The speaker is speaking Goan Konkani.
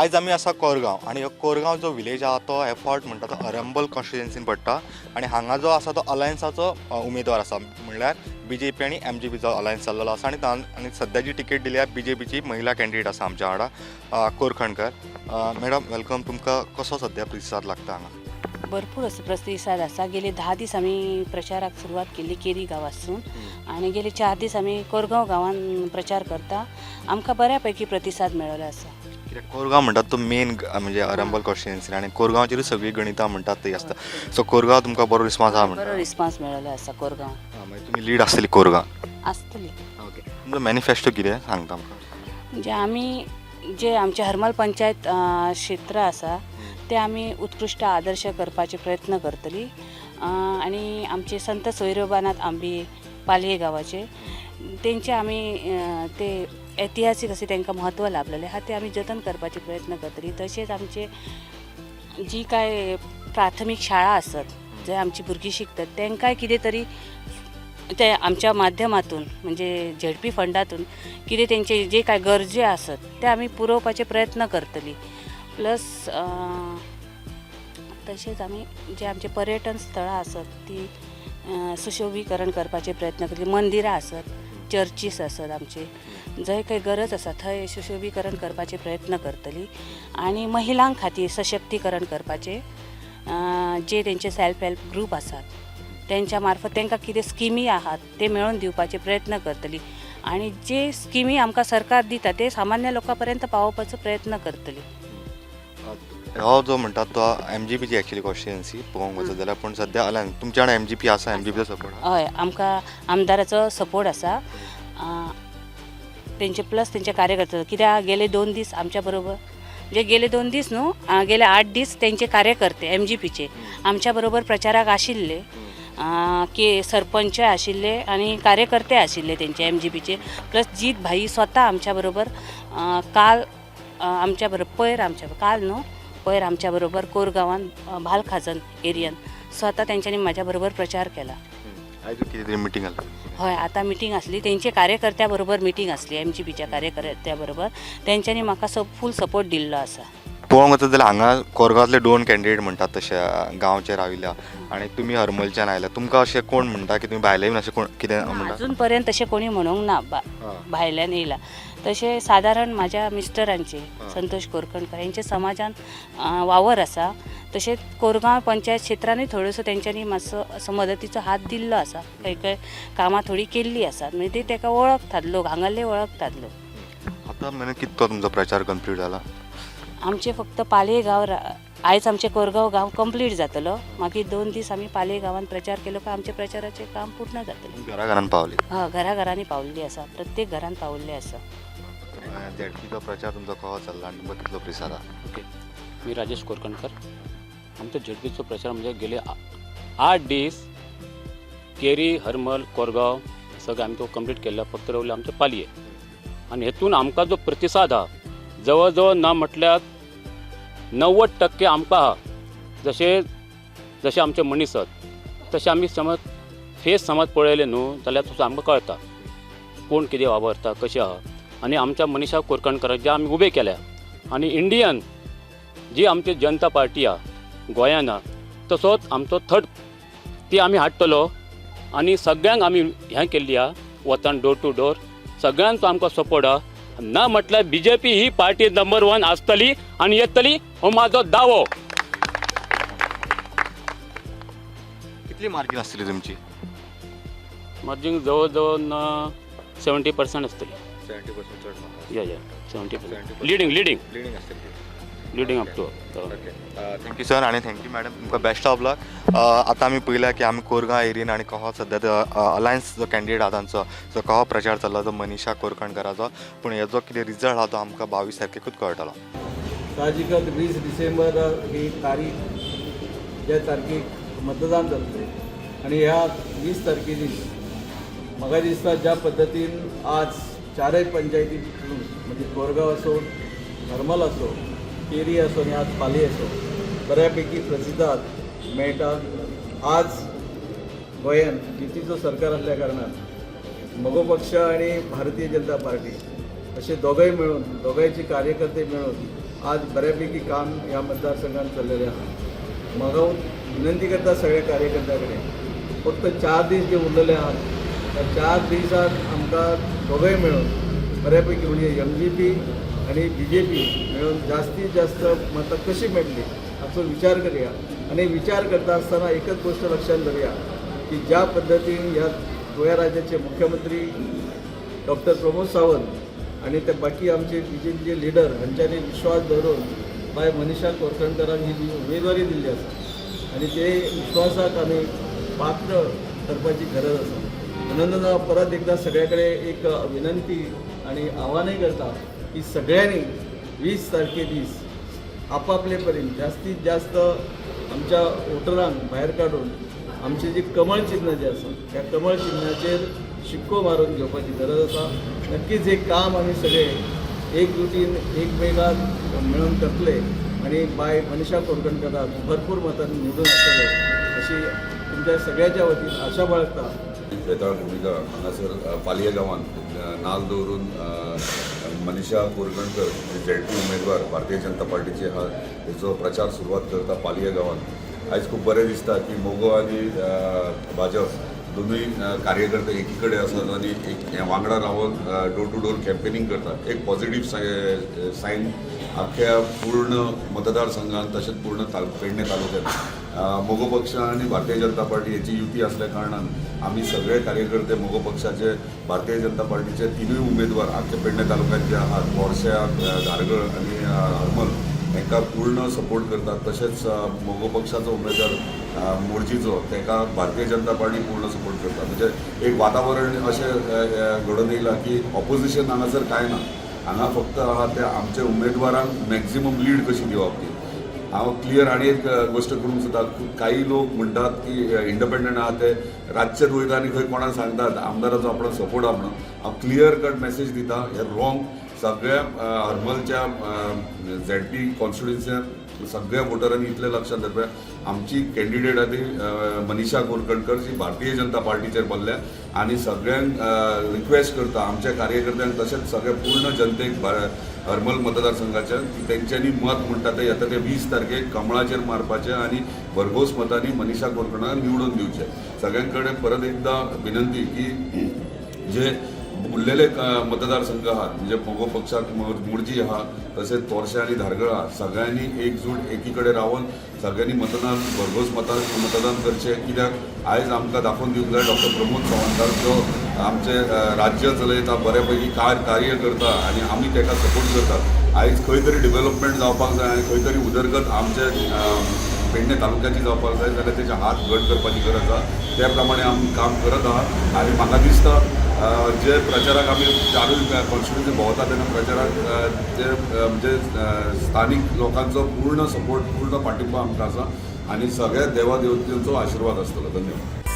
आयज आमी आसा कोरगांव आनी हो कोरगांव जो विलेज आहा तो एफॉर्ट म्हणटा तो अरंबल कॉन्स्टिट्युएन्सीन पडटा आनी हांगा जो आसा तो अलायन्साचो उमेदवार आसा, म्हणल्यार बीजेपी आनी एमजीपीचो अलायन्स जाल्लो आसा आनी आनी सद्या जी टिकेट दिल्या बीजेपीची महिला कॅन्डिडेट आसा आमच्या वांगडा, कोरखणकर मॅडम. Welcome. तुमकां कसो सद्या प्रतिसाद लागता हांगा? भरपूर असो प्रतिसाद आसा. गेले 10 दीस आमी प्रचाराक सुरवात केल्ली केरी गांवांतसून आनी गेले 4 दीस आमी कोरगांव गांवांत प्रचार करता. आमकां बऱ्या पैकी प्रतिसाद मेळ्ळो आसा. कित्याक कोरगांव म्हणटात तो मेन म्हणजे अरंबल कॉन्स्टिट्युएन्सी आनी कोरगांवचेरूच सगळीं गणितां म्हणटात ती आसता. सो कोरगांव तुमकां बरो रिस्पॉन्स आहा बरो म्हणटा? रिस्पॉन्स मेळ्ळो आसा कोरगांव. मागीर तुमी लीड आसतली कोरगांव? आसतली. ओके, तुमचो मॅनिफेस्टो कितें सांगता आमकां? म्हणजे आमी जे आमचे हरमल पंचायत क्षेत्र आसा ते आमी उत्कृश्ट आदर्श करपाचे प्रयत्न करतली आनी आमचे संत सोयरोबानाथ आंबी पालये गांवाचे तेंचे आमी ते ऐतिहासीक अशें तांकां म्हत्व लाभलेलें आहा ते आमी जतन करपाचे प्रयत्न करतली. तशेंच आमचे जी काय प्राथमीक शाळा आसत जंय आमची भुरगीं शिकतात तांकांय कितें तरी ते आमच्या माध्यमातून म्हणजे झेडपी फंडातून कितें तेंचे जे काय गरजे आसत ते आमी पुरोवपाचे प्रयत्न करतली. प्लस तशेंच आमी जे आमचे पर्यटन स्थळां आसत ती सुशोभीकरण करपाचे प्रयत्न करतली. मंदिरां आसत, चर्चीस आसत, आमचे जंय खंय गरज आसा थंय सुशोभीकरण करपाचे प्रयत्न करतली आनी महिलां खातीर सशक्तीकरण करपाचे जे तेंचे सेल्फ हेल्प ग्रूप आसात तेंच्या मार्फत तांकां कितें स्किमी आहात ते मेळोवन दिवपाचे प्रयत्न करतली आनी जे स्किमी आमकां सरकार दिता ते सामान्य लोकां पर्यंत पावोवपाचो प्रयत्न करतली. हो जो म्हणटात तो एमजीपीची एक्चुअली कॉन्स्टिट्युएन्सी पळोवंक वचत जाल्यार, पूण सद्या अलायन्स तुमच्या वांगडा एमजीपी आसा, एमजीपीचो सपोर्ट आहा? हय, आमकां आमदाराचो सपोर्ट आसा, तेंचे प्लस तेंचे कार्यकर्ते. कित्याक गेले 2 दीस आमच्या बरोबर, म्हणजे गेले 2 दीस न्हू, गेले 8 दीस तेंचे कार्यकर्ते एमजीपीचे आमच्या बरोबर प्रचाराक आशिल्ले, की सरपंच आशिल्ले आनी कार्यकर्ते आशिल्ले तेंचे एमजीपीचे. प्लस जीत भाई स्वता आमच्या बरोबर काल आमच्या बरोबर पयर आमच्या काल न्हू पयर आमच्या बरोबर कोरगांवान भालखाजन एरियन स्वता तेंच्यांनी म्हाज्या बरोबर प्रचार केला. आयज कितें तरी मिटींग आसली? हय, आतां मिटींग आसली, तेंचे कार्यकर्त्या बरोबर मिटींग आसली, एमजीपीच्या कार्यकर्त्या बरोबर. तेंच्यांनी म्हाका फूल सपोर्ट दिल्लो आसा. पळोवंक वचत जाल्यार हांगा कोरगांवतले 2 कॅन्डिडेट म्हणटात तशे गांवचे राविल्ल्या आनी तुमी हरमलच्यान आयल्या. तुमकां अशें कोण म्हणटा की तुमी भायले बीन अशें कोण कितें म्हणटा? अजून पर्यंत तशें कोणी म्हणूंक ना भायल्यान येयला. तशें सादारण म्हाज्या मिस्टरांचे संतोष कोरकणकर हेंचे समाजान वावर आसा. तशेंच कोरगांव पंचायत क्षेत्रानूय थोडोसो तेंच्यांनी मातसो असो मदतीचो हात दिल्लो आसा, खंय खंय कामां थोडीं केल्लीं आसात, म्हणजे ते तेका वळखतात लोक, हांगासरले वळखतात लोक. आतां मेरेन कितलो तुमचो प्रचार कंप्लीट जाला? आमचे फक्त पालये गांव आयज आमचे कोरगांव गांव कंप्लीट जातलो. मागीर 2 दीस आमी पालये गांवान प्रचार केलो काय आमचें प्रचाराचें काम पूर्ण जातलें. घरा घरान पावली? हय, घरा घरांनी पावल्ली आसा, प्रत्येक घरान पावल्ले आसा. झेडपीचो प्रचार तुमचो कसो चल्ला आनी तुमकां कितलो प्रतिसाद आहा? ओके, मी राजेश कोरकणकर. आमचो झेडपीचो प्रचार म्हणजे गेले 8 दीस केरी, हरमल, कोरगांव सगळें आमी तो कंप्लीट केल्लो. फक्त रावले आमचे पालये आनी हेतून आमकां जो प्रतिसाद आहा जवळ जवळ ना म्हटल्यार 90% आमकां आहा. जशे जशे आमचे मनीस आसात तशें आमी समज फेस समज पळयले न्हू जाल्यार तसो आमकां कळटा कोण कितें वावरता, कशें आहा. आनी आमच्या मनीषा कोरकणकराक जे आमी उबे केल्या आनी इंडियन जी आमची जनता पार्टी आहा गोंयान आहा तसोच आमचो थर्ड ती आमी हाडटलो आनी सगळ्यांक आमी हें केल्ली आहा वतान डोर टू डोर सगळ्यांचो आमकां सपोर्ट आहा. ना म्हटल्यार बीजेपी ही पार्टी नंबर 1 आसतली आनी येतली हो म्हाजो दावो. कितली मार्जीन आसतली तुमची? मार्जीन जवळ जवळ 70% आसतली. 70% चड? या या, 70%. 70%. Leading leading. लिडींग आसतली. Leading up to. Okay, thank you sir आनी thank you madam, तुमकां बेस्ट ऑफ लक. आतां आमी पळयला की आमी कोरगांव एरियेन आनी कहो सद्या अलायन्स जो कॅन्डिडेट आहा तांचो जो कहो प्रचार चल्ला तो मनीषा कोरकणकराचो, पूण हेजो कितें रिजल्ट आहा तो आमकां 22 तारखेकूच कळटलो. साहजिकच 20 डिसेंबर ही तारीख, ज्या तारखेक मतदान जातलें आनी ह्या 20 तारखे दीस म्हाका दिसता ज्या पद्दतीन आज चारय पंचायतीतून म्हणजे कोरगांव असो, हरमल असो, केरी असो आनी आज पाली असो बऱ्यापैकी प्रतिसाद मेळटा. आज गोंयांत युतीचो सरकार आसल्या कारणान मगो पक्ष आणि भारतीय जनता पार्टी असे दोघंय मेळून, दोघांचे कार्यकर्ते मिळून आज बऱ्यापैकी काम ह्या मतदारसंघात चल्लेलें आहा. म्हाका विनंती करता सगळ्या कार्यकर्त्या कडेन, फक्त 4 दीस जे उरलेले आहात त्या 4 दिसांत आमकां दोगय मेळून बऱ्यापैकी म्हणजे MGP आनी BJP मेळून जास्तीत जास्त मतां कशी मेळटली हाचो विचार करया. आनी विचार करता आसतना एकच गोश्ट लक्षांत धरुया की ज्या पद्दतीन ह्या गोंया राज्याचे मुख्यमंत्री डॉक्टर प्रमोद सावंत आणि ते बाकी आमचे BJPचे लिडर हांच्यांनी विश्वास दवरून बाय मनीषा कोरकणकरांक ही जी उमेदवारी दिल्ली आसा आनी ते विश्वासाक आमी पात्र करपाची गरज आसा. म्हणून हांव परत एकदा सगळ्या कडेन एक विनंती आनी आव्हानय करता की सगळ्यांनी 20 तारखे दीस आपापले परीन जास्तीत जास्त आमच्या वोटरांक भायर काडून आमचे जी कमळ चिन्ह जे आसा त्या कमळ चिन्हाचेर शिक्को मारून घेवपाची गरज आसा. नक्कीच हे काम आमी सगळे एकजुटीन एकमेकांक मेळून करतले आनी बाय मनीषा कोरकणकराक भरपूर मतांनी निवडून हाडटले अशी तुमच्या सगळ्याच्या वतीन आशा बाळगता. वेताळ भुमिका हांगासर पालये गांवांत नाल दवरून मनीषा कोरगणकर जे झेडपी उमेदवार भारतीय जनता पार्टीचे आहा तेचो प्रचार सुरवात करता पालये गांवांत. आयज खूब बरें दिसता की मगो आनी भाजप दोनूय कार्यकर्ते एकी कडेन आसात आनी एक वांगडा रावन डोर टू डोर कॅम्पेनींग करतात. एक पॉझिटीव सायन अख्ख्या पूर्ण मतदारसंघात तशेंच पूर्ण पेडणे तालुक्यात मगो पक्ष आनी भारतीय जनता पार्टी हेची युती असल्या कारणान आमी सगळे कार्यकर्ते मगो पक्षाचे भारतीय जनता पार्टीचे तिनूय उमेदवार आख्या पेडणे तालुक्यात जे आहात बोरश्या, धारगळ आनी हरमल हेंकां पूर्ण सपोर्ट करतात. तशेंच मगो पक्षाचो उमेदवार मोरजीचो तेका भारतीय जनता पार्टी पूर्ण सपोर्ट करता. म्हणजे एक वातावरण अशें घडोवन येयलां की ऑपोजिशन हांगासर कांय ना, हांगा फक्त आहा ते आमच्या उमेदवारांक मॅक्झिमम लीड कशी दिवप ती. हांव क्लियर आनी एक गोश्ट करूंक सोदता, काही लोक म्हणटात की इंडिपेंडंट आहा ते रातचेच वयता आनी खंय कोणाक सांगतात आमदाराचो आपणाक सपोर्ट आहा म्हणून. हांव क्लियर कट मॅसेज दिता, हे रॉंग. सगळ्या हरमलच्या झेडपी कॉन्स्टिट्युन्सीन सगळ्या वोटरांनी इतलें लक्षात दवरपाक, आमची कॅन्डिडेट आहा ती मनीषा कोरकणकर जी भारतीय जनता पार्टीचेर बसल्या आनी सगळ्यांक रिक्वेस्ट करता आमच्या कार्यकर्त्यांक तशेंच सगळ्या पूर्ण जनतेक हरमल मतदारसंघाच्या की तेंच्यांनी मत म्हणटा ते येता ते 20 तारखेक कमळाचेर मारपाचें आनी भरघोस मतांनी मनीषा कोरकणकर निवडून दिवचें. सगळ्यां कडेन परत एकदा विनंती की जे उरलेले मतदारसंघ आहात म्हणजे मगो पक्षाक मोरजी आहा तशेंच तोरशें आनी धारगळ आहा, सगळ्यांनी एकजूट एकी कडेन रावन सगळ्यांनी मतदान भरघोस मतदान करचें. कित्याक आयज आमकां दाखोवन दिवंक जाय डॉक्टर प्रमोद सावंताक जो आमचें राज्य चलयता, बऱ्या पैकी कार्य करता आनी आमी ताका सपोर्ट करतात. आयज खंय तरी डेव्हलपमेंट जावपाक जाय आनी खंय तरी उदरगत आमचे पेडणे तालुक्याची जावपाक जाय जाल्यार तेजे हात घट करपाची गरज आहा. त्या प्रमाणे आमी काम करत आहा आनी म्हाका दिसता जे प्रचाराक आमी चारूय कॉन्स्टिट्युन्सी भोंवता तेन्ना प्रचाराक जे म्हणजे स्थानीक लोकांचो पूर्ण सपोर्ट, पूर्ण पाठिंबा आमकां आसा आनी सगळ्या देवा देवतेंचो आशिर्वाद आसतलो. धन्यवाद.